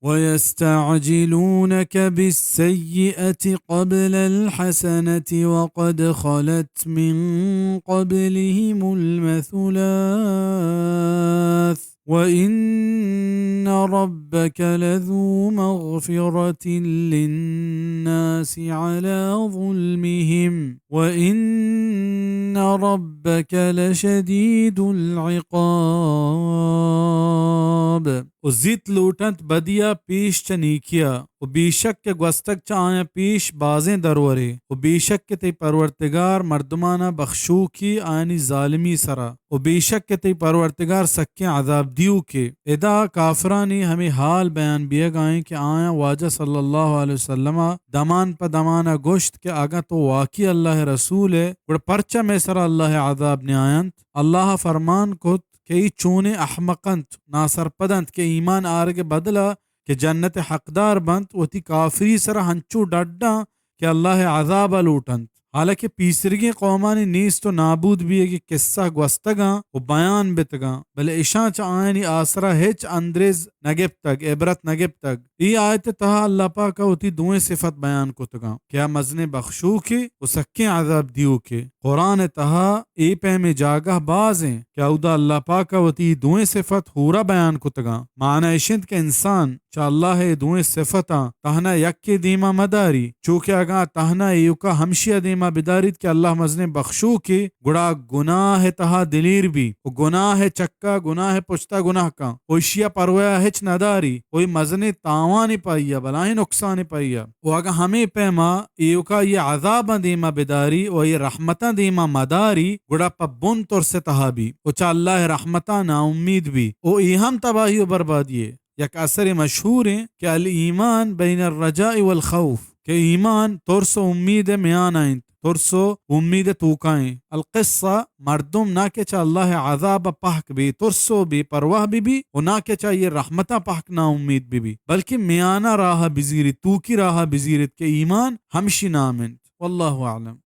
ويستعجلونك بالسيئة قبل الحسنة وقد خلت من قبلهم المثلات وإن ربك لذو مغفرة للناس على ظلمهم وإن ربك لشديد العقاب. و زیت لوٹنت بدیا پیش چہ نیکیا، و بیشک کہ گوستگ چہ آیاں پیش بازیں درورے، و بیشک کہ تئی پرورتگار مردمانا بخشوکی آیانی ظالمی سرا، و بیشک کہ تئی پرورتگار سکیں عذاب دیوکے۔ ادا کافرانی ہمے حال بیان بیگا ایں کہ آیاں واجہ صلی اللہ علیہ وسلما دمان پہ دمانا گوشت کہ اگاں تو واقعی اللہ رسول ئے، گڑا پرچا مئے سرا اللہ عذاب نیاینت؟ اللہ فرمان کت کہ اے چونیں احمق انت، ناسرپد انت کہ ایمان آرگ بدلا کہ جنت حقدار بنت، وتی کافری سرا ہنچو ڈڈاں کہ اللہ عذاب لوٹنت۔ حالانکہ پیسرگیں قومانی نیست و نابود بیگی قصہ گوستگاں و بیان بتگاں، بلے اشاں چہ آیانی آسرا ہچ اندریز نگپتگ، عبرت نگپتگ۔ اے آیت تہا اللہ پاک وتی دوئیں صفت بیان کتگاں کہ آ مزنیں بخشوکے و سکیں عذاب دیوکے۔ قرآن تہا اے پیمیں جاگہ باز ایں کہ اودا اللہ پاک وتی دوئیں صفت ہورا بیان کتگاں۔ معنی اش انت کہ انسان چہ اللہ ء دوئیں صفتاں تہنا یکے دیما مداری، چو کہ اگاں تہنا ایوکا ہمشی ء دیما بداریت کہ اللہ مزنیں بخشوکے، گڑا گناہ ء تہا دلیر بی و گناہ ء چکا گناہ ء پشتا گناہ کن و اشی ء پرواہ ء ہچ نداری و اے مزنیں تاوانے پہ آئی ء، بلاہیں نقصانے پہ آئی ء۔ و اگاں ہمے پیما ایوکا اے عذاباں دیما بداری و اے رحمتاں دیما مداری، گڑا پہ بن ترس ء تہا بی و چہ اللہ ء رحمتاں ناامید بی و اے ہم تباہی و بربادی ء یک اثر مشہور ایں کہ الایمان بین الرجاء والخوف، کہ ایمان ترس و امید ء میان ء انت، ترس و امید ء توکا ایں۔ القصہ، مردم نہ کہ چہ اللہ ء عذاب ء پہک بے ترس و بے پرواہ بہ بی و نہ کہ چہ آئی رحمتاں پہک نا امید بہ بی، بلکہ میانہ راہ بزیریت، توکی راہ بزیریت کہ ایمان ہمشی نام انت۔ واللہ اعلم۔